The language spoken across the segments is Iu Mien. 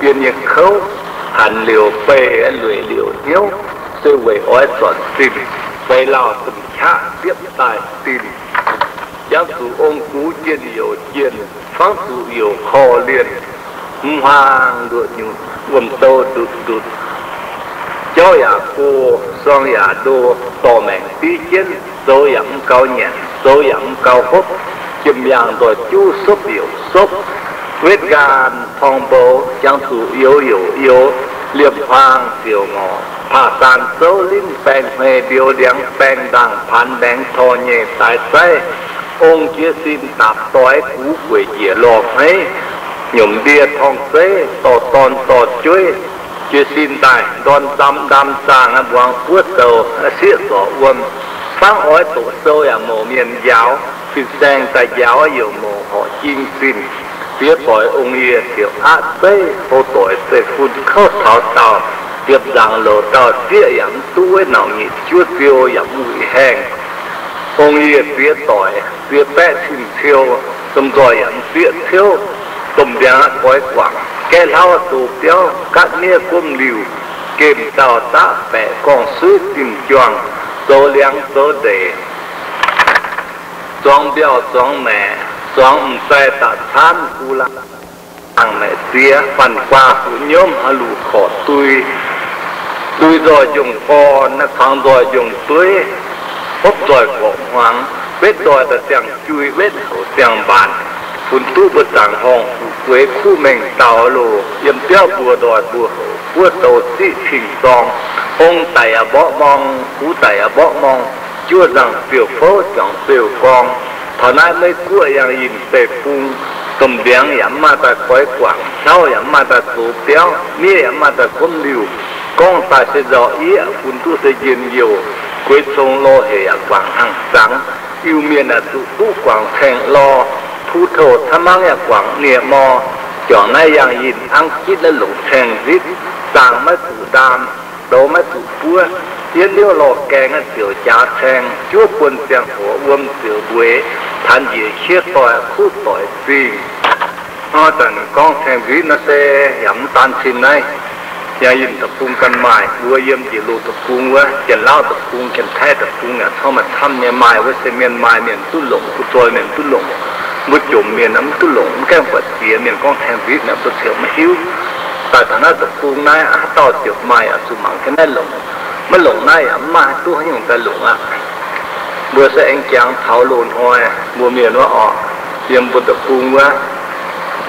Jien nyei kouv, hanc liouc beih, lueic liouc hnyouv, se weic oix zornc zinh, feix lauh zinh qaqv siepv daaih zinh. Jangx zuqc ong-gux jienh youc jienh, fangv zuqc youc korv-lienh, hmz huaang nduqc nyutc, wuom-dou ndutc ndutc, jauv yaac go, suang yaac ndo, dorh maengc div jienv, zoux yaac mv gaux nyanc, zoux yaac mv gaux hopv, jiem yaangh nzoih juv, sopv youc sopv, wetv nqaanh torng mbou, jangx zuqc youz youc youz, liemh huaang ziouc ngorc, paav saan zouv linv, baeng hmei mbiouv ndiangx, baeng ndaangh paanx maengx, tor nyei daaix zaiv, ong jiez sin daapc doix, gux gueic njiec lorh hmeiv, nyomc ndie torng zeiv, dorh dorn dorh jueiv, jiez sin daaih ndorn ndam ndam zaangh, muangx buov zoux sieqv zorc wuom, fangv oix doqc sou yaac mouc mienh njaaux, fin-saeng daaih njaaux youc mouc horqc jing zinh. Ziex doic ong yie ziouc aqv zeiv, houv doic zeiv-fun kouv taux daauh, ziepc nzaangc louc dauh sieqv yaac mv duqv, wuov nauc nyitc juov ziou yaac mv wuic haengh. Ong yie ziex doic, ziex baeqv cin-ciou, domh nzoih yaac mv zieqv ciouv, domh ndiangx goix guangc, gaeqv hlauv zoux biauv, gaatv miev gomv liuh, gemh dauh zaqv baeqc gorngv suiv zinh juangc, zoux liangx zoux ndeic, zuangx mbiauh zuangx maeqc, zuangx m'zai da'caanv gu laangh, laangh maeqc ziex, faanh guaa fu'nyomv, haaix luc korqc dui, dui nzoih njongh gorn, naaiv kuangx nzoih njongh dueiv, hopv nzoih gorqv hmuangx, wetv nzoih da'siang jui, wetv houc siang-mbaanc, funx duqv mbuo zaangc horngh fu'jueiv kuv mengh dauh loh, yiem biauv mbuo ndoih mbuo houc, buov douz ziqv cing-zorng, ong daic yaac mborqv morng, gux daic yaac mborqv morng, juov nzangc ziouc fouv, juangc ziouc gorng. Taux naaiv Meiv Guoqv yangh yinh zeiv-fun, domh ndiangx yaac mv maaih daaih goix guangc, hlauv yaac mv maaih daaih zoux biauv, miev yaac mv maaih daaih gomv liuh. Gorngv daaih se nzauh yieqv, funx duqv se njien-youh, gueix cong lorh hec yaac guangc hnangv zangx. Iu-Mienh yaac zuqc duqv guangc caeng lorh, puv touh camv hmangv yaac guangc nie-mor. Juangc naaiv yangh yinh angv gitv naaiv longc caeng nzitv, zaangh maiv zuqc ndaam, douz maiv zuqc buov, yietv liouv lorh gaeng naaiv ziouc jaax caeng, juov buonc ziangh hoc wuom ziouc mbueix, taanx njiec qiex doic kuv doic zingh. Nor zanc gorngv caeng nzitv naaiv se yaac mv daan cin naaiv. Yangh yinh deic-bung ganh maaih, mbuo yiem njiec loz deic-bung wuov, Janx-Lauv deic-bung, Janx-Taiv deic-bung yaac corc maaih camv nyei. Maaih wuov se mienh maaih mienh duqv longc, gu zoih mienh duqv longc. Mbuo jomc mienh mv duqv longc, mv gaengh buatc jiex mienh gorngv caeng nzitv naaiv mbuo ziouc maiv hiuv. Daaih taux naaiv deic-bung naaiv, haaix dauh ziouc maaih yaac zuqc mangc ga'naaiv longc. Maiv longc naaiv yaac mv maaih duqv haaix nyungc daaih longc aqv. Mbuo se aengx jangx taux loz-hnoi mbuo mienh wuov oc, yiem mbuo deic-bung wuov,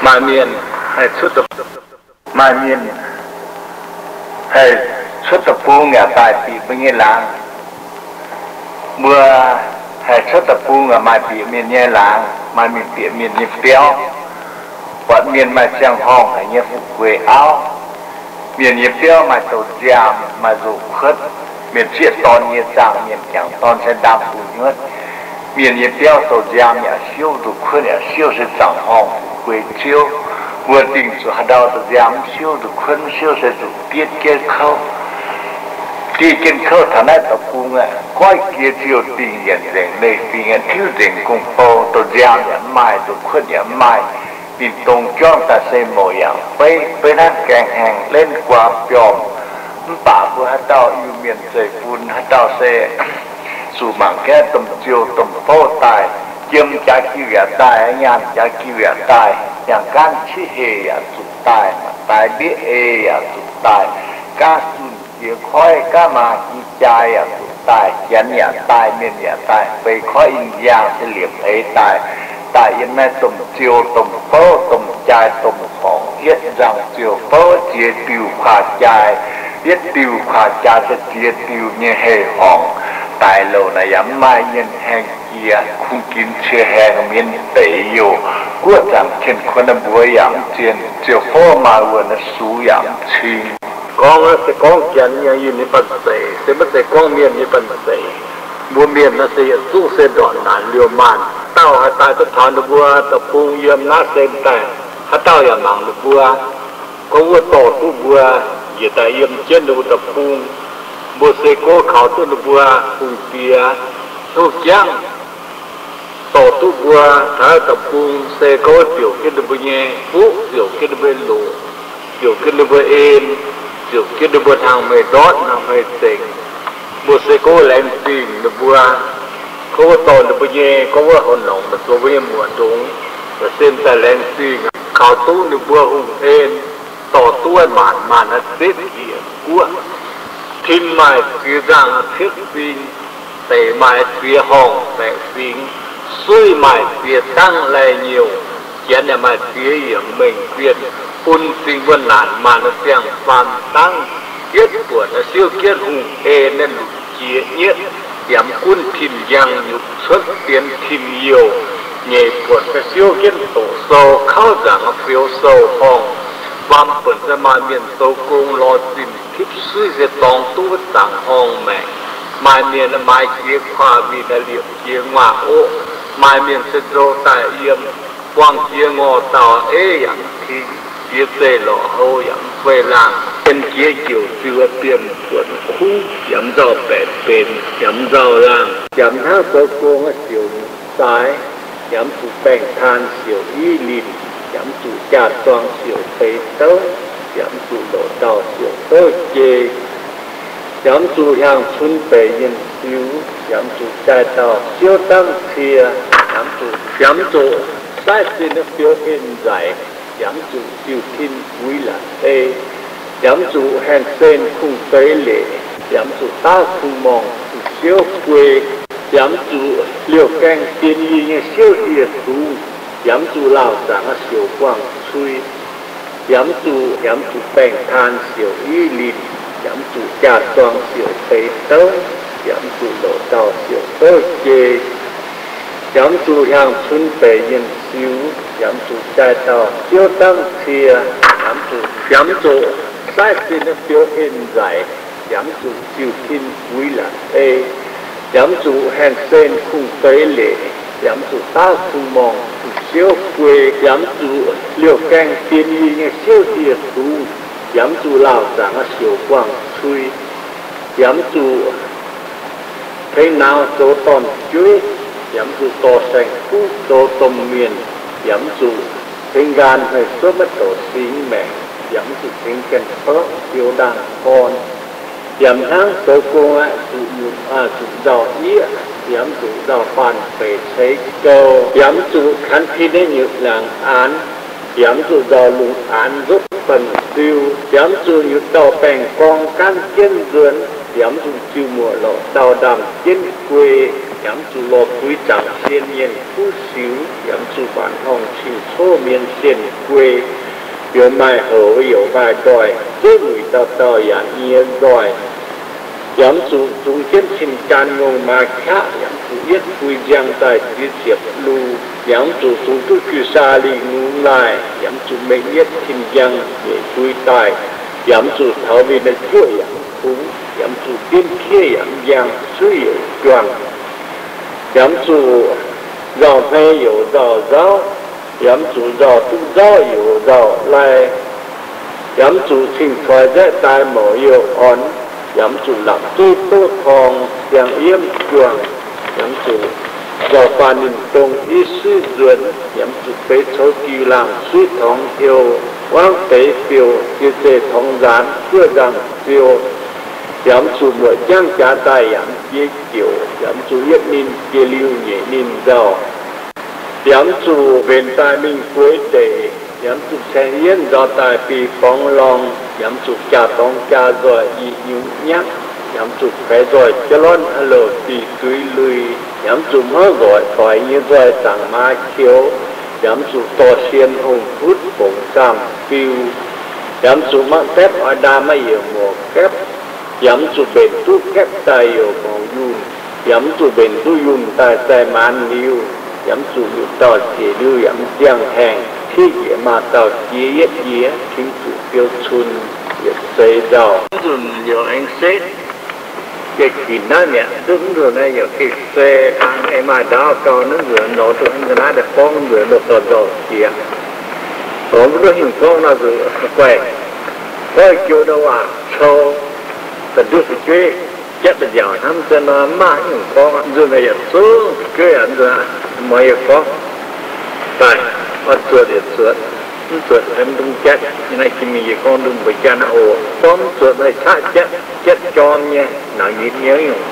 maaih mienh haih cuotv, maaih mienh haih cuotv deic-bung yaac daaih bieqc mbuo nyei laangz. Mbuo haih cuotv deic-bung yaac maaih bieqc mienh nyei laangz, maaih mienh bieqc mienh nyei biauv. Buatc mienh maaih siang-horngh haic nyei fu'jueiv auv. Mienh nyei biauv maaih douz-nziaamv, maaih nzoh kuotv. Mienh zieqv dorn nyei zaangh mienh jangc dorn se ndaamv-buoz-nyuotv. Mienh nyei biauv douz-nziaamv yaac siouv, nzoh kuotv yaac siouv, se zaangh horngh fu'jueiv ziouv. Mbuo dingc zuqc haaix ndau douz-nziaamv mv siouv, nzoh kuotv mv siouv, se zuqc dietv jienv kouv. Dietv jienv kouv taux naaiv deic-bung aeqv, goiv jiex ziouc dingc yienc nzengc, leih fingx aeqv, tiuv nzengc gong-bou. Douz-nziaamv yaac mv maaih, nzoh kuotv yaac mv maaih. Ninh dongh juangv daaih se mouc yaac beiv, beiv hnangv gaengh haengh, lenv guaa biormh. Mv baac mbuo haaix dauh Iu-Mienh zeiv-fun, haaix dauh se zuqc mangc gaax domh ziou domh bouv daaih, jiem jaax jiu yaac daaih, nyaanh jaax jiu yaac daaih, nyaanh gaanv qiex heh yaac zuqc daaih, maaih daaih mbieqv ei yaac zuqc daaih, gaav zunh jiex koiv, gaav maaz jiex jaaix yaac zuqc daaih, janx yaac daaih, mienh yaac daaih, feix koiv in yaangh se liepc eix daaih. Daaih yiem naaiv domh ziou domh bouv, domh jaaix domh horngc, yietv nzangc ziouc bouv ziex diuh kuaah jaaix, yietv diuh kuaah jaaix se ziex diuh nyei hei horngc. Daaih louc naaic yaac mv maaih mienh haengh jiex, kungx ginx cie haengh mienh deix youh. Guoqv zaangc cien kuonx mbuox yaac mv zien, ziouc fouv maaih wuonh naaiv sux yaac mv cing. Gorngv se gorngv janx nyei yinh nyei banh zeic, se maiv zeiz gorngv mienh nyei banh zeic. Mbuo mienh naaiv se yietc zungv se ndortv naanc liouh maanh. Dauh haaix daaih duqv taux ninh mbuo deic-bung yiem naaiv se daaih, haaix dauh yaac mangc ninh mbuo. Gorngv wuov dorh duqv mbuo njiec daaih yiem jienv ninh mbuo deic-bung, mbuo se gorngv kaux duqv ninh mbuo hungh diex hnyouv jangv, dorh duqv mbuo taux deic-bung se gorngv ziouc jienv ninh mbuo nyei fuqv, ziouc jienv ninh mbuo nyei loc. ziouc jienv ninh mbuo en, ziouc jienv ninh mbuo hnangv hmei ndortv hnangv hmei zengx. Mbuo se gorngv laengz zingh ninh mbuo, gorngv wuov dorh ninh mbuo nyei, gorngv wuov houc nongc maiv zoux mbuo nyei muoz ndongx, se daaih laengz zingh kaux duqv ninh mbuo hungh en, dorh duqv maanc maanc naaiv zipv njiec guoqv. Tin maaih ziex nzangh cietv fing, deic maaih ziex horngh baeqc fingx, suiv maaih ziex dangv lai nyouh, janx yaac maaih ziex yiemc mengh zienh, bun zingh wuov naanc maanc ziangh faam dangv. Yietv buonc naaiv siouv jienv hungh en naaiv lunc jiex nyetv, yamv gunv tin njang nyutc cuotv bienx tin youh, nyeic buonc naaiv siouv jienv doqc sou, kauv nzaangc fioux sou horngh, faam buonc se maaih mienh zoux gong lorz zinh tipv suiv se dorngx duqv wuov zaangc horngh maengc. Maaih mienh maaiz jiex kuaah mingh naaiv liepc jiex nguaaz oqv. Maaih mienh se nzou daaih yiem, buangh jiex ngorc dauh eiv yaac mv tingx, jiex zeih lorqc hou yaac mv guei laangh. Bienh jiex jouc ziux bienh buonc kuv, yaac mv nzauh baeqc benx, yaac mv nzauh laangh. Yaac mv hnangv zoux gong siouc nyutc zaaix, yaac mv zuqc baengh taan siouc i linh, yaac mv zuqc jaa-zuang siouc deix douv, yaac mv zuqc loc ndau siouc douv jei, yaac mv zuqc hiaang cunx beic nyienh siux, yaac mv zuqc jaaix dauh siouv dangv cie, yaac mv zuqc, yaac mv zuqc saaiv zinh fiou en nzaic, yaac mv zuqc ziux tin buix la'biei, yaac mv zuqc haengh sen kungx feix leic, yaac mv zuqc daav kungx morngh zuqc siouv guei, yaac mv zuqc liouh gaengh dien yie nyei siouv dieh dungz, yaac mv zuqc laauh zaangc siouc guangc cui, yaac mv zuqc, yaac mv zuqc baengh taan siouc i linh, yaac mv zuqc jaa-zuang siouc deix douv, yaac mv zuqc loc ndau siouc douv jei, yaac mv zuqc hiaang cunx beic nyienh siux, yaac mv zuqc jaaix dauh siouv dangv cie, yaac mv zuqc, yaac mv zuqc saaiv zinh fiou en nzaic, yaac mv zuqc ziux tin buix la'biei, yaac mv zuqc haengh sen kungx feix leic, yaac mv zuqc daav kungx morngh zuqc siouv guei, yaac mv zuqc liouh gaengh dien yie nyei siouv dieh dungz, yaac mv zuqc laauh zaangc siouc guangc cui, yaac mv zuqc tengx nauz zoux dorn-jueiv, yaac mv zuqc dorh saeng-kuv zoux domh mienh, yaac mv zuqc tengx nqaam hmei suotv maiv doqc singx maengc, yaac mv zuqc tengx janx-borqv fioux ndaangc gorn. Yaac mv hnangv zoux gong aqv, zuqc nyutc, zuqc nzauh yieqv, yaac mv zuqc nzauh faanh feix ceix gouh, yaac mv zuqc kanx tin nyei nyutc laangc aanx, yaac mv zuqc nzauh lungh aanx nzopv banh siu, yaac mv zuqc nyutc dauh baengh gorngv gaanv jienv nzuonx, yaac mv zuqc ziux muoqc lorqc ndau ndaamv jienv guei, yaac mv zuqc lorz buix zaangc sien mienh kuv siux, yaac mv zuqc waanc horngh cing-coqv mienh sienh guei, youc maaih houc youc maaih nzoih, zeiv wuic dauh dauh yaac nyie nzoih. Yaac mv zuqc zungx jienv cing-jaan ngongh maa qaqv, yaac mv zuqc yietv bui nziang daaih ziex ziepc lu, yaac mv zuqc zungx duqv juih saa lingh nungx laaih, yaac mv zuqc mengh yietv tin njang nyeic bui daaih, yaac mv zuqc taux winh naaiv juoqv yaac mv kungx, yaac mv zuqc bienv kiev yaac mv njang suiv youc juangc. Yaac mv zuqc nzauh hmei youc nzauh nzauv, yaac mv zuqc nzauh duqv nzauv youc nzauh lai. Yaac mv zuqc cing-coix nzaeqv daaih mouc youh orn, yaac mv zuqc la'kuqv duqv tov torng siang yiemv juangc. Yaac mv zuqc nzauh faanh ninh dongh i suiv nzuonx, yaac mv zuqc beix coux diuh laangh suiv torngx heuc, wangv beix fiouc jiex zeih torngx nzaanx juov nzangh ziou. Yaac mv zuqc muoc jangv jaax daaih yaac mv jiex jouc, yaac mv zuqc yietv ninh jiex liuz nyeic ninh nzauh. Yaac mv zuqc mbenc daaih mingh gueix deic, yaac mv zuqc caeng yienv nzauh daaih biei borngz lorngh, yaac mv zuqc jaa-dorngx jaa nzoih i nyungc nyaqv, yaac mv zuqc kuaix nzoih jauv lornv ha'louc dih zuiz lui, yaac mv zuqc hmuangv nzoih doix nyei nzoih zaangc maa qioux, yaac mv zuqc dorh sien hungh hutv bongc zaamh fiu, yaac mv zuqc mangc gaeqv oix ndaam maiv yiemc muoc gaeqv, yaac mv zuqc mbenc duqv gaeqv daaih youc morngx yunh, yaac mv zuqc mbenc duqv yunh daaih zaih maanz liuz, yaac mv zuqc liuc dauh ziec liuz yaac mv ziangh haengh, tiv njiec maaz dauh jiex yietv jiex, cingx zuqc fiou cun yietc seix nzauh. Mv nzunc youc aengx setv, jiex ginc naaiv mi'aqv, duqv mv nzunc naaiv youc geh se kang aengx maaih ndaauv gau, mv nzunc nor duqv ga'naaiv daaih gorngv nzuonx ndoh gauh nzauh jiex. Gorngv mv duqv hingh gorngv nor zuqc guaih, gorngv joux nor waac cou, da'nduv fu'jueiv jatv da'nziaauc hnamv deix nor mv maaih hingh gorngv, mv nzunc naaiv yietc zungv fu'jueiv aqv, mv nzunc aqv, muangx yie gorngv daaih, oix zuotc yietc zuotc. Mv zuotc mv dungx jatv. Naaiv jiex mingh yie gorngv ndongc mbuo jatv naaiv oc, gorngv mv zuotc naaiv caqv jatv, jatv jorm nyei, nangc nyitv nyei nyungc.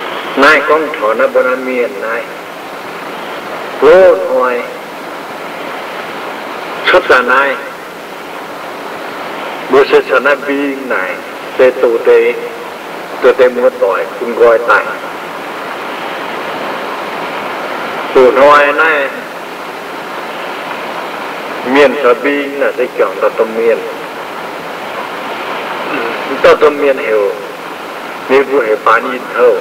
Naaiv gorngv taux naaiv mbuo naaiv mienh naaiv, loz-hnoi cuotv daaih naaiv, mbuo se caux naaiv mbing naaic se doz deix, doz deix muoz-doic bun nqoi daaih. Loz-hnoi naaiv mienh caux mbing naaic se juangc dauh domh mienh. Dauh domh mienh heuc, ninh mbuo heuc Baan Ih Houh.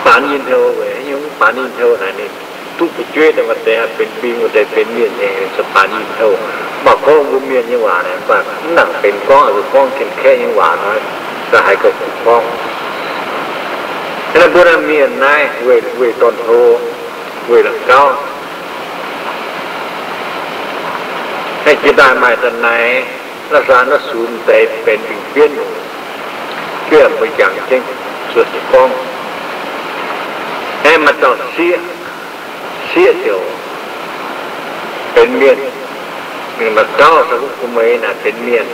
Baan Ih Houh weic haaix nyungc? Baan Ih Houh naaic ninh duqv fu'jueiv daaih, maaih deix haih benx mbing, maaih deix benx mienh nyei, ninh se Baan Ih Houh. Mv baac gorngv mbuo mienh nyei waac naaic, mv baac mv nangc benx gorngv, zuqc gorngv gengh kaeqv nyei waac nor, se haih gauh kuv gorngv. Naaiv mbuo naaiv mienh naaiv weih, weih dorn-hlo, weih la'gauv, aengx jiex daaih maaih da'naix, naaiv saan naaiv sux deix benx mbing-bienv, jueiv mbuo jangx jienv zuotc gorngv. Aengx maaih dauh sieqv, sieqv ziouc benx mienh. Ninh la'gauv se wuov gu meix naaic benx mienh.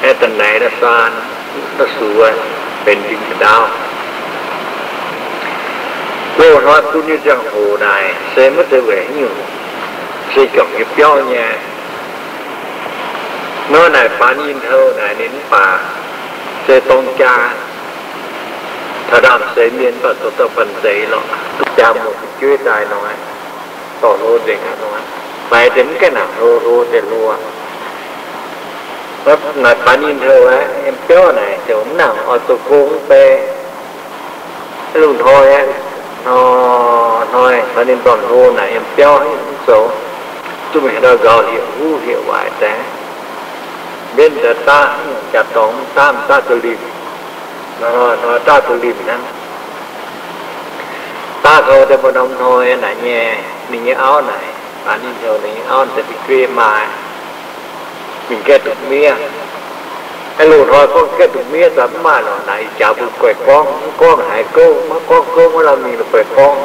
Aengx da'naix naaiv saan naaiv sux benx mbing-ndaauv. Loz-hnoi bun nyei ziangh hoc naaic se maiv zeiz weic haaix nyungc, se juangc nyei biauv nyei. Nor naaic Baan Ih Houh naaic ninh mv baac se dorng jaa, taux ndaamv-seix mienh mv baac zoux dauh banh zeiz lorqc, duqv jaa muoz fu'jueiv daaih nor, dorh hlo nzengc aqv nor, faix deix mv gaengh nangc hlo, hlo deix hlo. Naaic Baan Ih Houh aeqv, yiem biauv naaic ziouc mv nangc oix zoux gong mv bei. Loz-hnoi aeqv, hnoi, hnoi caux ninh dorn-hlo naaic yiem biauv mv zoux, duqv mingh haaix ndau nzaaux hlieqv huv hlieqv waaic daaih, mbenv daaih daav, jaa-dorngx mv daav, mv daav duqv limh. Hnoi, hnoi daav duqv limh hnangv. Daav taux deix mbuo norm hnoi naaic nyei, ninh nyei auv naaic, Baan Ih Houh ninh nyei auv deix fu'jueiv maaih, mingh gaeqv duqv miev. Aeqv, loz-hnoi gorngv gaeqv duqv miev za'gengh mv maaih lorqc. Naaic ih jaax mbuo guaix gorngv, mv gorngv haiz gouv, maiv gorngv gouv maiv lamh mingh la'guaih gorngv.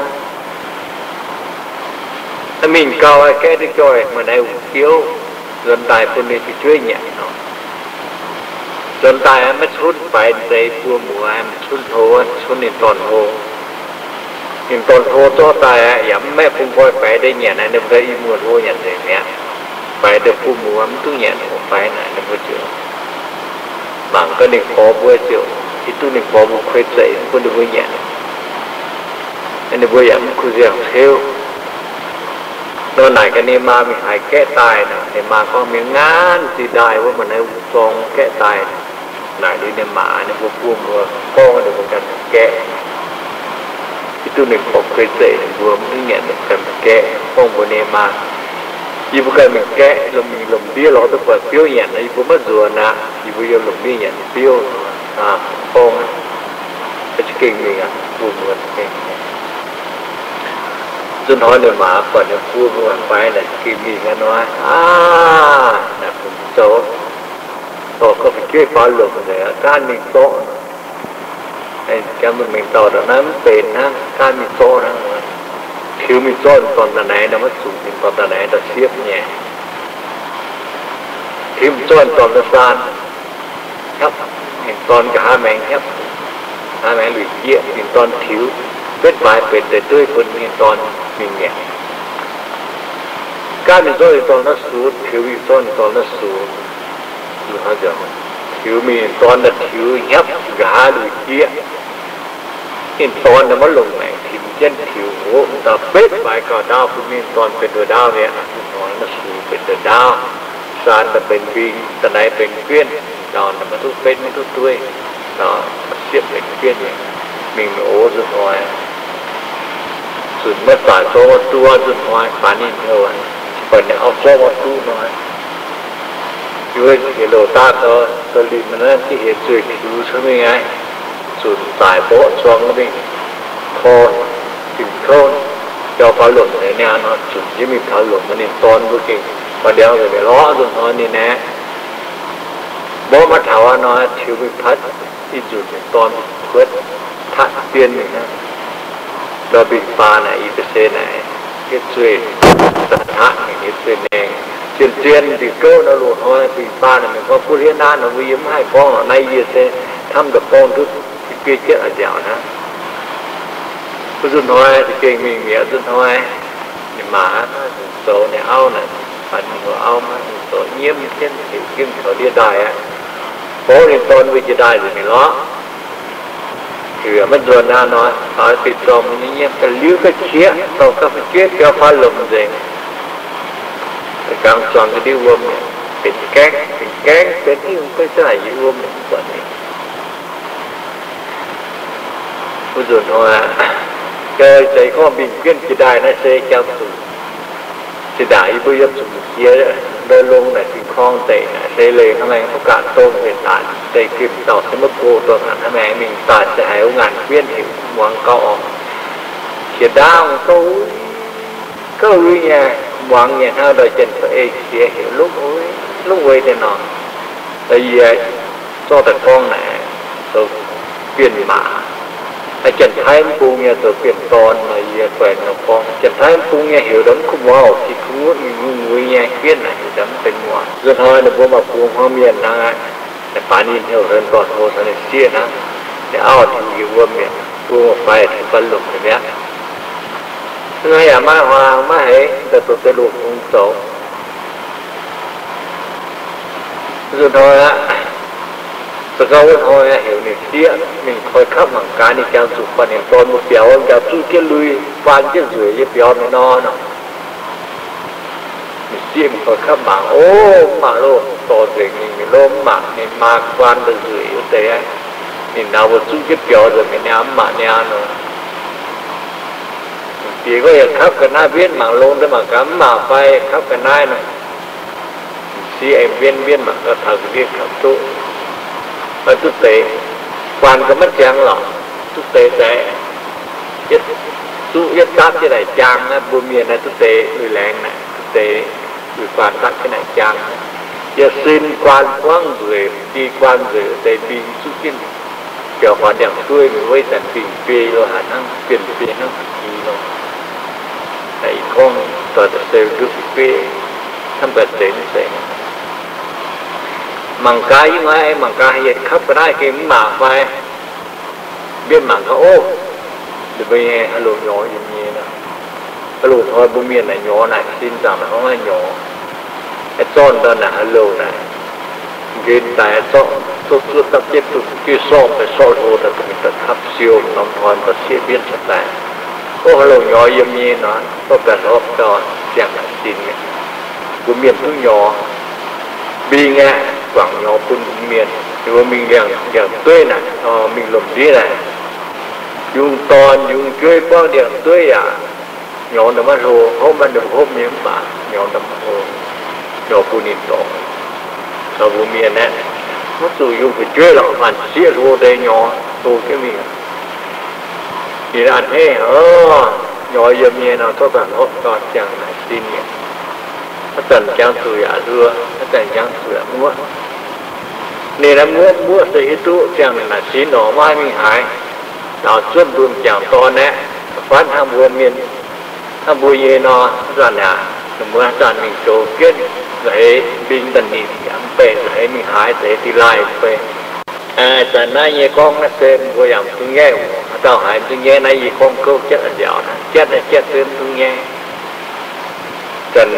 Mingh gau, gaeqv duqv joih maaih naaiv wuc biouv, nzuonx daaih bun ninh fu'jueiv nyanc nor. Nzuonx daaih maiv cunv faix deix buo muoz, maiv cunv hlo, cunv ninh dorn-hlo. Ninh dorn-hlo zorqv daaih aqv, yaac mv maeqv bun nqoi faix deix nyanc, ninh mbuo i muoz-hlo nyanc nzengc mi'aqv. Faix deix buo muoz mv duqv nyanc, faix naaic ninh mbuo ziouc mangc gaax ninh gorx mbuo ziouc, hiuv duqv ninh gorx mbuo kuei zeic mv bun ninh mbuo nyanc. Ninh mbuo yaac mv kuh nziangh ceuv. Nor naaic gaax ninh maa mingh haiz gaeqv daaih nor, ninh maa gorngv, mingh ngaanv zinh ndaaih wuov maaih naaiv wuc zorng gaeqv daaih. Naaic liuz ninh maa ninh mbuo buo muoz gorngv ninh mbuo ganh mingh gaeqv. Hiuv duqv ninh gorx kuei zeic, ninh mbuo mv duqv nyanc, ninh ganh mingh gaeqv. Gorngv mbuox ninh maa, yie mbuo ganh mingh gaeqv, lomh mingh lomh ndiev lorz duqv buatc biouv nyanc nor, yie mbuo maiv nzuonx aqv. Yie mbuo yiem lomh ndiev nyanc biouv. Gorngv, za'gengh mingh aqv, buo muoz za'gengh. Nzunc hnoi ninh maa buatc ninh buo muoz faix naaic za'gengh mingh aqv nor, aav, naaic bungx zoux, dorh gauh fu'jueiv faaux lomc nzengc, gaanv mingh zorqv. Janx mbuo mengh dauh ndongc naaiv mv benx hnangv, gaanv mingh zorqv hnangv. Tiux mingh zorqv ninh dorn da'naix nor, maiv zuqc ninh dorn da'naix ndau-siepv nyei. Tiux mingh zorqv ninh dorn da'saan, hnyapv ninh dorn nqa'haav maengx hnyapv, nqa'haav maengx luic jieqv, ninh dorn tiux betv baaix benx deix dueiv bun ninh dorn mingh mi'aqv. Gaanv mingh zorqv ninh dorn naaiv sux, tiux mingh zorqv ninh dorn naaiv sux. Tiux mingh, ninh dorn naaiv tiux hnyapv nqa'haav luic jieqv. Ninh dorn naaiv maiv longc maengc, timx jienv tiux hopv dauh betv baaix gauh ndaauv bun mingh, dorn benx nduov ndaauv mi'aqv. Naaiv sux benx nduov ndaauv, saan daaih benx mbing, da'naix benx guienv, dauh naaiv maiv duqv betv maiv duqv dueiv, dauh siepv benx guienv mi'aqv. Mingh oc nzunc hnoi, zunc maiv zaaic zorqv maiv duqv nzunc hnoi, faix ninh hnyouv, baac ninh auv zorqv maiv duqv hnoi. Yie mbuo heuc louc daav gaux, gaux limh naaiv diqv heuc zueih tiux cuotv mingh aqv. Zunc zaaic mborqv zuangx mingh, tor fingx kouv, biaux faaux lomc nor, zunc jienv mingh taux lomc nor, ninh dorn mbuo gengh faaux ndiangx nzengc mi'aqv lorqc. Nzunc hnoi ninh aeqv, mborqv maiv taux aqv nor, tiux mingh patv i nzunc, ninh dorn kuotv patv dien mingh hnangv. Ndau mbing baan naaic, i deix se naaic, yietv zueih daaih hnangv mingh, yietv zueih maengh. zien-zien diuc gouv nor, loz-hnoi bingx baan naaic, mienh gorngv buov hlieqv naaiv nor, mbuo yie mv haih gorngv lorqc. Naaiv yie se hnamv daaih gorngv duqv biei jienv a'nziaauc hnangv. Mbuo nzunc hnoi za'gengh mingh mi'aqv. Nzunc hnoi ninh maa maiv dungx zoux, ninh auv naaic, baac ninh auv maiv dungx zoux, nyiemv jienv heuc jienv taux ndiev ndaaih aqv. Gorngv ninh dorn mbuo jiex ndaaih nzengc mi'aqv lorqc. Heuc maiv nzuonx aqv nor, caux fih zorng mbuo nyei nyiemv ga'liuz ga'qieqv, dorh ga'fei jueiv biaux faam lomc nzengc. Ga'gangx zuangx ga'ndiev wuom, benx gaengv, benx gaengv, benx hingv beiv zungv haic yie wuom mv buatc ninh. Mbuo nzunc hnoi aqv, jaa zeiz gorngv mingh jienv jiex ndaaih naaiv se jangx zuqc zinh ndaangc yie mbuo yiem zuqc jiex ndoi longx naaic, zinh korng deic naaic, se leiz hnangv maengx mv gaax dongh hec naanc deic gimh dauh se maiv go dongh naaic hnangv maengx mingh daaih se haiz wuov ngaanc guienv heuc muangx gauh orqc. Qiex ndaauv gouv uix, gouv uix nyei, muangx nyei hnangv ndoih jienh fa'ei qiex heuc longc uix, longc uix deix nor. Yie zorqv daaih gorngv naaic, zoux bienh maac, janx-taiv mv bung nyei zoux bienh dorn nor, yie guaix nor gorngv janx-taiv mv bung nyei heuc daaih mv kuv muangx oc, jiex kuv muangx uix nyei guienv naaic heuc daaih mv benx muangx. Nzunc hnoi ninh mbuo maaih bung hnangv mienh hnangv aqv, baac ninh heuc hlen dorn hlo taux ninh sieqv hnangv, ninh auv tiux njiec wuom mi'aqv, bung fai tiux faam lomc mi'aqv. Hnangv yaac maiv huaang maiv heix, daaih zoux deix loz-hungh zoux. Nzunc hnoi aqv, se gorngv wuov hnoi heuc ninh sieqv mingh koi kapv mangc gaax, ninh jangx zuqc buatc ninh dorn mbuo biaux wuov jauv zuqv jienv lui, guaan jienv nzueic yie biaux mingh nor nor. Ninh sieqv mingh koi kapv mangc, o, mv maaih loh, dorh nzengc mingh mingh loh, mv maaih, ninh maa guaan daaih nzueic wuov deix, ninh nauz mbuo zuqv jienv biaux nzengc mingh niaa, mv maaih niaa nor. Diex gorngv yaac kapv ga'naaiv mbienv mangc longx deix mangc gaax mv maaih fai, kapv ga'naaiv nor. Sieqv aengx mbienv mbienv mangc gaax taux ga'ndiev kapv duqv, duqv deix, guaan ga'maiv ziangx lorqc, duqv deix daaih, zuqv yietv dapv jienv naaic jaang naaiv, mbuo mienh naaiv duqv deix lui laengz naaic, duqv deix lui guaan dapv jienv naaic jaang. Yietc sin guaan buangv nzueic, di guaan nzueic deix mbing zuqv jienv biaux faaux ndiangx-dueiv mingh wuov zanc mbing biei lo haaix hnangv, bienh biei hnangv i nor. Ih gorngv doic da'seix nduqv biei, hnamv gaax zeiz mv zeiz. Mangc gaax yie maiv mangc gaax yietc kapv ga'naaiv gengh mv maac fai. Mbienv mangc gaax, ov, ninh mbuo nyei haaix loz nyorx yiem nyei nor. Haaix loz hnoi mbuo mienh naaic nyorx naaic sin zaangc naaic hnangv naaiv nyorx. Aeqv, zorqv ndau naaic haaix loz naaic, nqenx daaih zorqv zuov zuov dapv jienv duqv jueiv sorqv daaih sorqv hlo daaih dongh mingh daaih kapv siou norm hnoi daaih sieqv mbienv cuotv daaih. Ov, haaix loz nyorx yiem nyei nor, zorqv daaih hlorpv gau, ziangh naaic sin mi'aqv. Mbuo mienh duqv nyorx, mbing aeqv, guangc nyorx bun mbuo mienh. Ninh mbuo mingh ndiangx-dueiv naaic, mingh lomc ndiev naaic, yungz dorn yungz jueiv buangv ndiangx-dueiv yaac nyorx ndongc maiv hlo, hopv maiv ndongc hopv nyei mv baac nyorx ndongc maiv hlo, nyorx bun ninh dorngx. Caux mbuo mienh aeqv, mv zuqc yungz fu'jueiv lorqc, maanc sieqv hlo deix nyorx hlo jienv mingh. Ninh a'hneiv, nyorx yiem nyei nor, zorqv daaih hlorpv gau, ziangh naaic sin mi'aqv. Haaix zanc jangx zuqc yaac hluo, haaix zanc jangx zuqc yaac muoqv. Ninh naaiv muoqv muoqv se hiuv duqv ziangh naaic sin nor, maiv haih mingh haaix. Laauc zuonv mbuo m'jangc dorn aeqv, da'faanh hnangv mbuo mienh, hnangv mbuo nyei nor, haaix zanc yaac, ninh mbuo haaix zanc mingh zoux jienv, za'eix mbing da'nyeic yaac mv bei, za'eix mingh haaix, za'eix da'laaih mv bei. Ih zanc naaiv nyei gorngv naaiv se mbuo yaac mv dungx nyaiv oc. Haaix dauh haiz mv dungx nyaiv naaiv, yie gorngv gouv jatv nziaauc naaiv, jatv naaiv jatv se mv dungx nyaiv. Zanc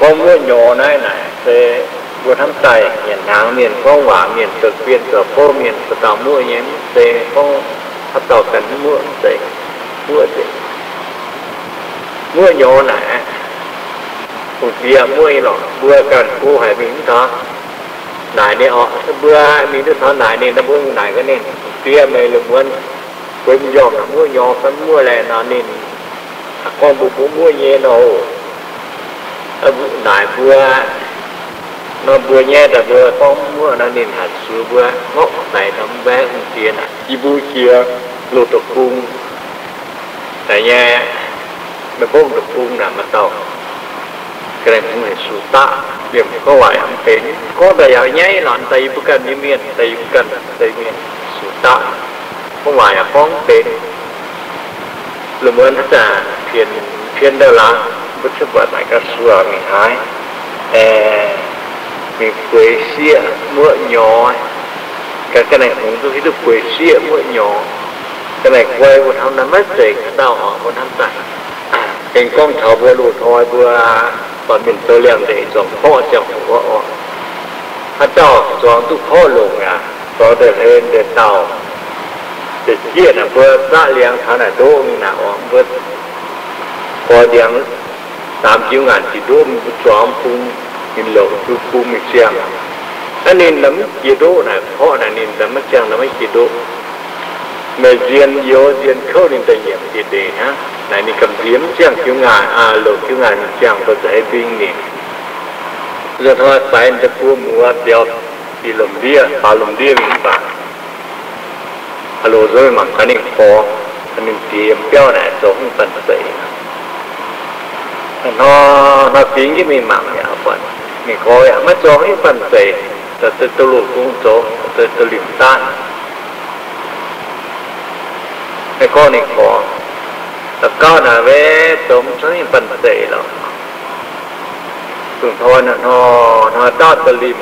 gorngv muoqv nyorx naaiv naaic se mbuo hnamv daaih nyanc hnaangx mienh, gorngv waac mienh, zoux gien zoux bouv mienh, da'dauh muoqv nyei, mv zeiz gorngv haaix dauh ganh muoqv, mv zeiz, muoqv nzengc. Muoqv nyorx naaic, hungh diex muoqv nyei lorqc, mbuo ganh go haic mingh mv taux naaic ninh orqc, mbuo mingh duqv taux naaic ninh, naaiv mbuo mingh naaic gaax ninh, hungh diex, meih lungh muonz gueix m'njormh naaic muoqv nyorx fai mv muoqv laeh nor? Ninh gorngv mbuo mbuo muoqv nyei nor. Naaic mbuo, nor mbuo nyaiv daaih mbuo gorngv mv muoqv nor, ninh hanc sux mbuo ngorqv daic nor, mv baac hungh diex naaic, yie mbuo jiex loz deic-bung naaic nyei, maiv mbopv deic-bung naaic maaih dauh ga'naaiv hungh hec sux daqv, liemh gorngv waac yaac mv benx. Gorngv daaih yaac nyaiv lorqc, daaih yie mbuo ganh nyei mienh, daaih yie mbuo ganh deix mienh sux daqv, gorngv waac yaac gorngv mv benx. Lungh muonz haaix zanc pien, pien ndau laangz, mbuo cuotv buatc naaic ga'suoc mingh haaix, Aengx mingh bueix sieqv muoqv nyorx, ga'naaiv hungx duqv hiuv duqv bueix sieqv muoqv nyorx. Ga'naaiv guai mbuo hnamv naaiv maiv zeiz haaix dauh oc, mbuo hnamv daaih. Aengx gorngv taux mbuo loz-hnoi mbuo dorh mienh zoux liangx-ndeic zuangx korqv ziangh hoc oc. Haaix dauh zuangx duqv korqv longc aqv, zuangx deix hlen deix dauh, deix jieqv naaic mbuo zaqv liangx taux naaic ndoqv mingh naaic oc, mbuo gorx ndiangx daamx jiu ngaanc jiex ndoqv mingh, mbuo zuangx bung, ninh longc jiu bung mingh ziangh. Naaiv ninh daaih maiv jiex ndoqv naaic, korqv naaic ninh daaih maiv ziangh, daaih maiv jiex ndoqv. Meih nzien youz nzien kouv ninh daaih nyiemc jiex ndeic hnangv. Naaic ninh gamh nziex mv ziangh jiu ngaanc, aa, longc jiu ngaanc mingh ziangh, dorh nza'heiv mbing ninh. Nzunc hnoi faix deix buo muoz biaux, bieqc lomc ndiev, faaux lomc ndiev mingh mv baac haaix loz nzunc mingh mangc gaax ninh gorx, ninh diex yiem biauv naaic zoux hungh banh zeic. Hnoi, hnoi bingx jienv mingh mangc yaac buatc ninh gorx yaac maiv zoux hungh banh zeic, daaih duqv loz-gong zoux, daaih duqv limc daav. Naaiv gorngv ninh gorx, daux gauv naaic mv zoux mv cuotv hungh banh zeic lorqc. Dongh hnoi, hnoi, hnoi dauh daaih limc,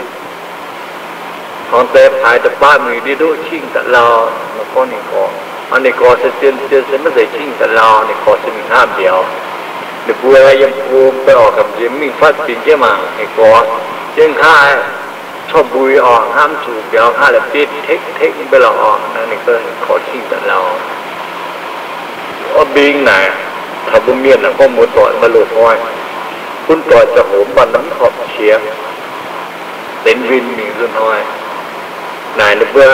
torngx deix paaix da'baav mingh ndiev ndoqv cingv da'lauh. Gorngv ninh gorx, ninh gorx se zien-zien se maiv zeiz cingv da'lauh, ninh gorx se mingh hnangv mbiauz. Ninh mbuo yiem bung daaih oix gamh nziex mingh fatv bingx jienv mangc ninh gorx, jienv hnangv corv mbui oc, hnangv mv zuqc mbiauz, hnangv la'bieiv tekv-tekv mv bei lorqc oc. Naaiv ninh gorx cingv da'lauh. Orv mbing naaic, taux mbuo mienh naaic gorngv muoz-doic maaih loz-hnoi, gunv doic ziangh hoc mv baac mv horpc qiex, benx win mingh nzunc hnoi. Naaic ninh mbuo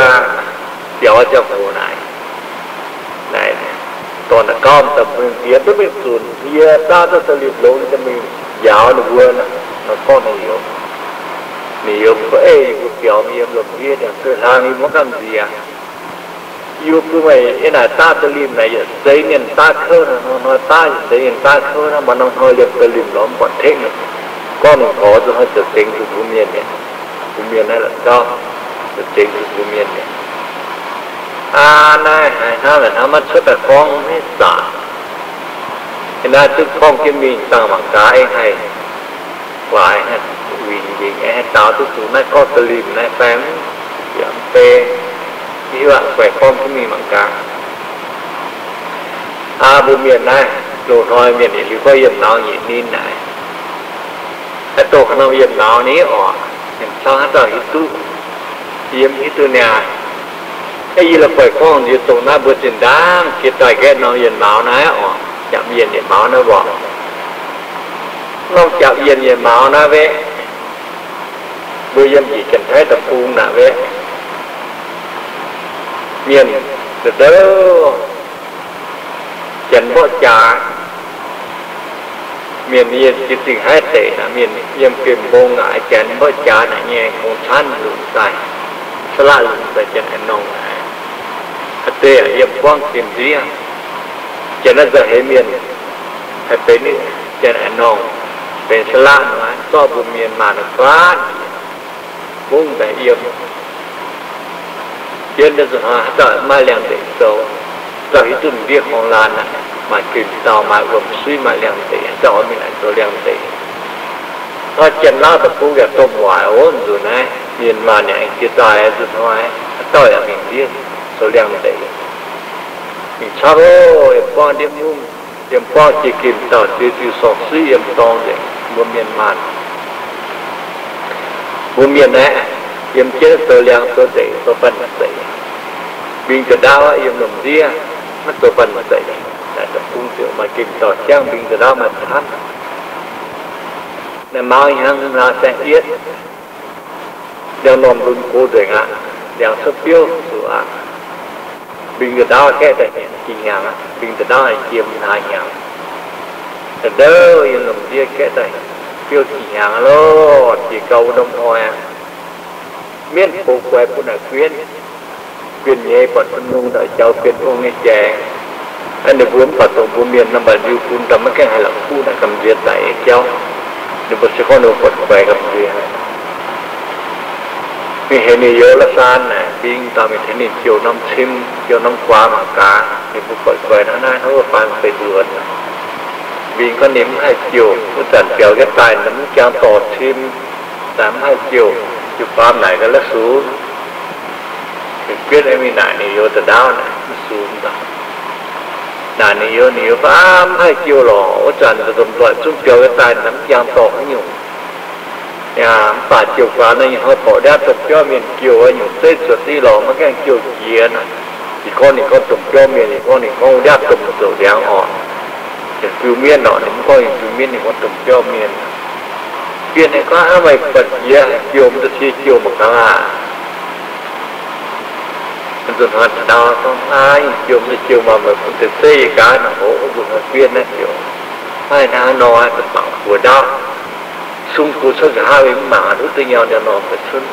biaux ziangh hoc naaic, naaic dorn daux gauv daaih mingh diex duqv mingh zunc, yie daav duqv da'limc longx, ninh daaih mingh njaaux ninh mbuo. Naaiv gorngv ninh youz, ninh youz mbuo, ei, yie mbuo biaux mingh yiem lomc ndiev, ndiangx-dueiv hlang yie mbuo mv gamh nziex. Yie mbuo bun meih yiem naaic daav da'limc naaic yietc seix mienh daav kouv, hnoi-hnoi daav yietc seix mienh daav kouv, hnangv maaih norm hnoi liemh da'limc lorz mv buatc tekv nor. Gorngv ninh gorx nzunc hnoi ziouc zengx zuqc mbuo mienh mi'aqv. Mbuo mienh naaiv la'gauv, ziouc zengx zuqc mbuo mienh mi'aqv. Aa, naaiv haiz hnangv naaic hnangv maiv cuotv daaih gorngv maiv zaqc. Ih naaiv duqv gorngv jienv mingh dangh mangc gaax, aengx haih guaax, haih wingc nzengc, aengx haih daaux duqv zuqc naaiv gorngv da'limc naaiv fai mv baac mv bei. Hiuv aqv, guaix gorngv jienv mingh mangc gaax. Aa, mbuo mienh naaiv, loz-hnoi mienh yietc liuz gorngv yiem nauz nyeic ninh naaic, haaix doqc haaix norm yiem nauz ni oc, yiem cau haaix dauh hiuv duqv, yiem hiuv duqv niaa. Aa, yie la'guaih gorngv nziex dongh naaiv mbuo zinh ndaangc jiex daaih nqaeqv norm yienh mauz naaiv oc, japc yienh yietc mauz naaiv mborqc. Norm japc yienh yietc mauz naaiv weqv, mbuo yiem njiec Janx-Taiv deic-bung naaic weqv, mienh ndouv, Janx mborqv jaax. Mienh yiem jiex Zingh Haaix deic naaic, mienh yiem Gemh Mbong naaic, Janx mborqv jaax naaic nyei gong-camv lunc daaih, saalaqv lunc daaih Janx-Aix Norngh naaic. Haaix deix yiem buangv Gemh Ndiev, Janx naaiv nzauh heix mienh haih benx Janx-Aix Norngh, benx saalaqv nor, zorqv mbuo mienh maanc guaatv njiec, mungv daaih yiem. Jienv nzunc hnoi haaix dauh maaih liangx-ndeic zoux, dauh hiuv duqv ndiev horngh laanh naaic, maaih gengh dauh maaih wuom-suiv maaih liangx-ndeic, haaix dauh oix mingh naaic zoux liangx-ndeic. Hnoi Janx-Lauv deic-bung yaac domh waaic oc. Nzunc naaiv mienh maanc yaac aengx jiex daaih, nzunc hnoi haaix dauh yaac mingh ndiev zoux liangx-ndeic. Mingh camv oc, yiem buangv ndiev mungv, yiem buangv jiex gemh dauh ziex diuh sorng suiv yiem dorngx nzengc, mbuo mienh maanc. Mbuo mienh aeqv, yiem jienv zoux liangx zoux ndeic zoux banh zeic. Mbing za'ndaauv yiem lomc ndiev maiv zoux banh zeic, naaic deic-bung ziouc maaih gemh dauh jangv mbing za'ndaauv maaih camv. Naaiv mauz hnyangx haaix saeng-yietv, liangx-normh lunx gox nzengc aqv. Liangx cuotv biouv zuqc aqv. Mbing za'ndaauv gaeqv daaih jiex hnyangx aqv. Mbing za'ndaauv jiem hlaax hnyangx. Ndouv yiem lomc ndiev gaeqv daaih biouv jiex hnyangx aqv lorqc. Jiex gau wuov norm hnoi aqv, mienv box guaix bun naaic guienv. Guienh nyei buatc bun nungh daaih jaux guienh ong nyei jaaix. Aeqv, ninh mbuo mv baac dongh mbuo mienh nor, mv baac liuz bun daaih maiv gaengh haih la'kuqv naaic gamh nziex daic nyei jauv. Ninh mbuo se gorngv ninh mbuo buatc guaix gamh nziex. Mingh heuc ninh youz La'saan naaic, mbing dauh mingh tengx ninh jouh norm cim, jouh norm guaax mangc gaax, ninh mbuo buatc guaix hnangv naaiv, hnangv wuov faan feix nzuonx. Mbing gorngv ninh mv haih jouh, wuov zanc biaux jienv daaih mv jangx dorh cim, daaih mv haih jouh. Jiu-baamv naaic gaax, La'sux, guietv mingh naaic ninh youz da'ndaauv naaic, La'sux, naaic ninh youz, ninh youz gorngv, Aav, mv haih jouh lorqc. Wuov zanc ndomh nzoih zungv biaux jienv daaih mv jangx dorh haaix nyungc. Yaac mv baac jouh guaax nor, ih hnoi borqv ndiapv domh biauv mienh jouh nyungc zeiv zuotc diqv lorqc, maiv gaengh jouh jiex naaic. Yie gorngv ninh gorngv domh biauv mienh, yie gorngv ninh gorngv wuov ndiapv domh zoux ndiangx orqc, fiu-mienv orqc. Ninh mv gorngv ninh fiu-mienv, ninh gorngv domh biauv mienh. Bienh ninh gorngv, Aav, meih buatc jiex jouh mv deix cie jouh mangc gaax laah. Nzunc hnoi da'ndaauv gorngv, Aav, jouh mv deix jouh maah, meih bun deix zeiv yie gaax naaic. Ov, nzunc hnoi bienh naaiv ziouc, Maiv hnangv nor, da'bangc buoz ndaauv, sung gox cuotv nqa'haav mingh mv mangc, duqv deix nyau ndiangx-normh daaih cuotv.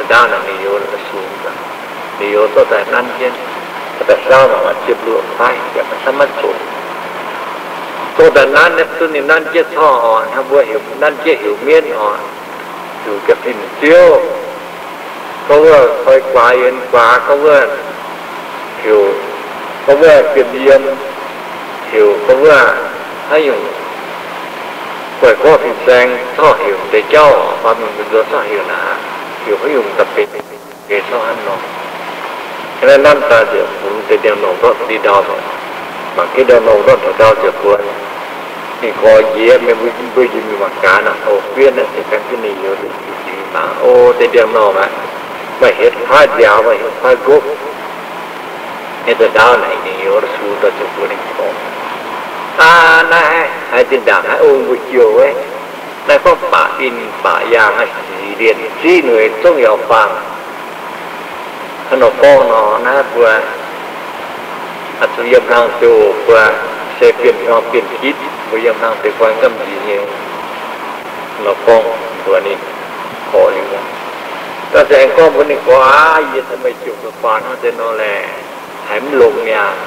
Da'ndaauv naaic ninh youz la'sux, ninh youz zorqv daaih nanv jienv, daaih saauv mangc ziepc luoqc fai yaac maiv camv maiv zoqc. Zorqv daaih nanv, duqv ninh nanv jienv corc oc, hnangv mbuo heuc nanv jienv heuc mienv oc, heuc ga'pinh ziouv, gorngv wuov koi guaax yienx guaax, gorngv wuov heuc, gorngv wuov guen yiem, heuc gorngv wuov haaix nyungc, guaih gorqv fin-saeng corc heuc deix jauv, baamh mienh mbuo nzuonx corc heuc naaic, heuc haaix nyungc da'betc geh corc hnangv nor. Hnangv naaiv nanv daaih ziouc bungx deix ndiangx-normh ndortv ndie-ndau, mangc jienv ndiangx-normh ndortv ndie-ndau ziouc mbuox ninh gorx-njiec mienh mbuo, mbuo njiec mingh mangc gaax naaic, o, guietv naaiv ziouc gan jienv ninh youz mingh mangc, o, deix ndiangx-normh aqv, maaih hietv kuaaiv nziaaux, maaih hietv kuaaiv nqopv. Nyei da'ndaauv naaic ninh youz la'sux daaih ziouc mbuox ninh gorx, Aav, naaiv haiz zinh ndaangc haiz ong mbuo jouh wuov, naaiv gorngv baac in baac yaangh aqv, sic lienh ziqv nueiz zongv yaac faang. Hnangv nor gorngv nor, naaiv mbuo zuqc yiem hlang ziouc mbuo se bienh hnyangx bienh gitv, mbuo yiem hlang deix guanh gamh nziex nyei. Nor gorngv mbuox ninh gorx liuz, daaih se aengx gorngv mbuox ninh gorx, Aav, yie caux meih jouh deix faanx hnangv deix nor laeh, haiz mv longx mi'aqv.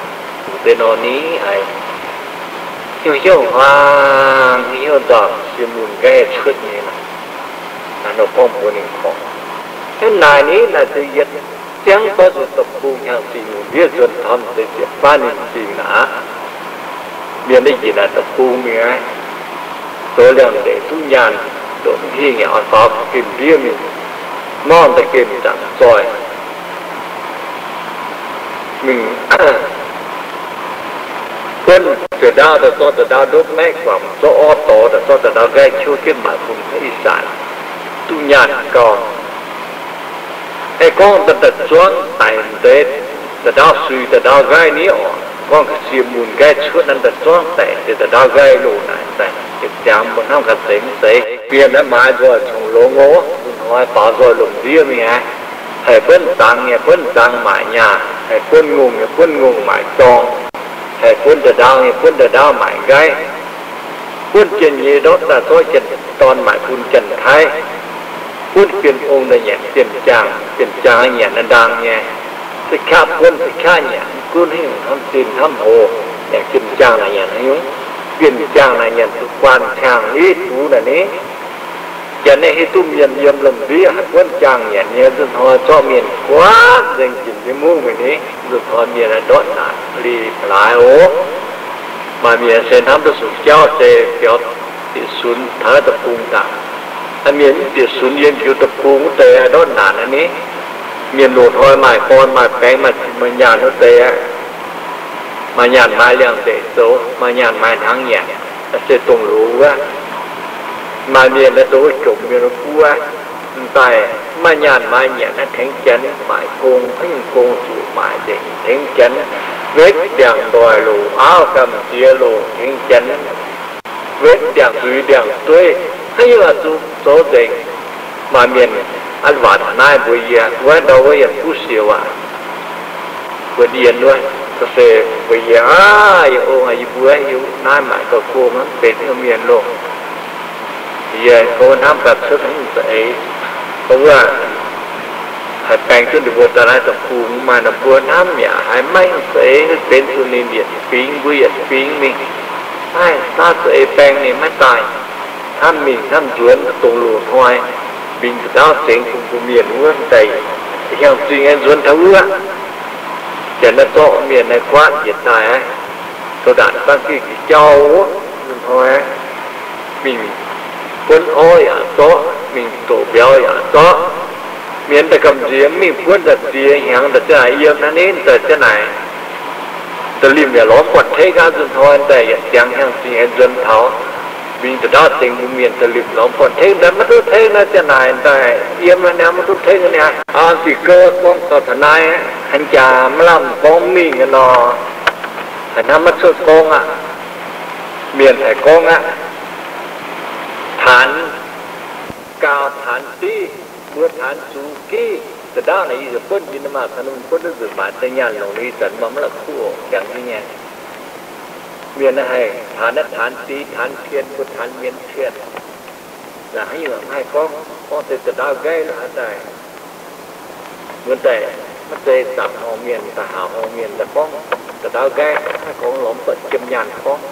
Deix nor ni haiz hnyouv hnyouv hmuangx, hnyouv hnyouv nzauh, sie mun nqaiv cuotv nyei. Naaiv nor gorngv mbuox ninh gorx, Hnangv naaic ni, naaic se yietc ziangv doiv zuqc deic-bung hnyangx-zingh lungh ndiev nzuonx taux deix ziepc faanv ninh zingh naaic aqv. Mienh naaiv njiec naaic deic-bung mingh aqv, zoux liangx-ndeic duqv nyaanh, ndoqc hingh yaac oix faaux gemh ndiev mingh, norm daaih gemh zaangc zoih mingh. Buonv zueiz ndaauv daaih zorqv da'ndaauv ndopv maeqv guangc, zorqv orv dorh daaih zorqv da'ndaauv nqaiv qouv jienv maaic bun ih zanc duqv nyaanh gauh. Aengx gorngv daaih daaih zuangv daic deix da'ndaauv suix da'ndaauv nqaiv ni oc. Gorngv ga'sie mun nqaiv cuotv naaiv daaih zuangv daic deix da'ndaauv nqaiv loh naaic daaih, ziepc ziangx mbuo hnamv ganh zeiz mv zeiz. Bienh naaiv maaiz mbuo cong-longx oc, nzunc hnoi faaux nzoih lomc ndiev mingh aqv. Haih buonv zangx nyei, buonv zangx maaic nyaanh, haih buonv ngongh nyei, buonv ngongh maaic dorng, haih buonv da'ndaauv nyei, buonv da'ndaauv maaic nqaiv. Buonv jienh nyei ndortv daaih zorqv janx-dorn maaic bun janx-taiv. Buonv bienh ong daaih nyanc bienh jaangh, bienh jaangh nyanc naaiv ndaang nyei. Se qaqv buonv se qaqv nyanc, mv gunv haaix nyungc hnamv zinh hnamv hlo, nyanc bienh jaangh naaic nyanc haaix nyungc? Bienh jaangh naaic nyanc duqv guanh qangx liv duqv naaic ni. Janx naaiv hiuv duqv mienh yiem lomc ndiev haih buonv jaangh nyanc nyei, nzunc hnoi zorqv mienh guaatv nzengc jiex nyei mungv mingh ni. Nzunc hnoi mienh ndortv naanc li laaix oc. Maaih mienh se hnamv duqv sung jauv se biaux bieqc sunx taux naaiv deic-bung daaih. Naaiv mienh mv bieqc sunx yiem jiu deic-bung wuov deix ndortv naanc naaiv ni. Mienh loz-hnoi maaih gorn maaih baengx maaih zinh maaih nyaanh wuov deix aqv. Maaih nyaanh maaih liangx-ndeic zoux, maaih nyaanh maaih hnangv nyanc, se dongh loz wuov. Maaih mienh naaiv dongh wuov jomc mienh wuov buov, m'daaih maaih nyaanh maaih nyanc naaiv tengx janx maaic gong, haaix nyungc gong zuqc maaic nzengc tengx janx. Wetv ndiangx-ndoih loc, auv gamh nziex loc tengx janx. Wetv ndiangx-zuiz ndiangx-dueiv, haaix nyungc zuqc zoux nzengc. Maaih mienh an waanc naaiv mbuox yie, wuov ndau wuov yie mv buov siouc aac. Mbuo ndiev wuov, se mbuox yie, aav, yie ong aac, yie mbuo yie naaiv maaic gauh gong mv benx mienh loh. Yie gorngv hnamv ganh cuotv mv za'eix, gorngv wuov, haih baeng duqv ninh mbuo daaih naaiv deic-bung maaih ninh mbuo hnamv yaac haiz maiv za'eix, benx zuqc ninh yietc fingx mbuo yietc fingx mingh. Naaiv daaih za'eix baeng ninh maiv daaih. Hnamv mingh hnamv nzuonx dongh loz-hnoi, mbingx za'ndaauv zengx bun mbuo mienh wuov daaih, hnyangx-zingh aengx nzuonx taux wuov. Janx naaiv zorqv mienh naaiv guaatv njiec daaih aqv, zoux ndaanc zangv gih jauv wuov. Hnoi mingh buonv orv yaac zorqv, mingh doqc mbiauz yaac zorqv. Mienh daaih gamh nziex mingh buonv daaih ziex hnyangx daaih ziangh naaic yiem hnangv ninh daaih ziangh naaic. Da'limh yaac lorz mv buatc tekv aqv. Nzunc hnoi daaih yietc ziangx hnyangx zingh aengx nzuonx taux mingh da'ndaauv dengx mbuo mienh da'limh lorz mv buatc tekv daaih maiv duqv tekv naaiv ziangh naaic daaih yiem naaiv maiv duqv tekv niaa. Aa, diuh gouv gorngv taux taux naaiv, haaix jaax maiv lamh gorngv mingh nor, haaix hnangv maiv cuotv gorngv aqv. Mienh haiz gorngv aqv, taanx gaau taanx div, mbuo taanx zuqc giv. Za'ndaauh naaic yie ziouc buonv jiex ninh maah, caux ninh buonv duqv nzunc maaiz deix nyaanh longc, ninh ih zanc maiv la'kuqv oc, jangx jienv nyei. Mienh haih taanx naaiv taanx div, taanx pien, mbuo taanx mienh pien. Naaic haaix nyungc maiv haih gorngv, gorngv deix za'ndaauh nqaiv la'haaix daaih. Mbuo daaih maiv zeiz zaangc horngh mienh, daaih haaux horngh mienh daaih gorngv za'ndaauh nqaiv, maiv gorngv lorz mv buatc jiem nyaanh gorngv.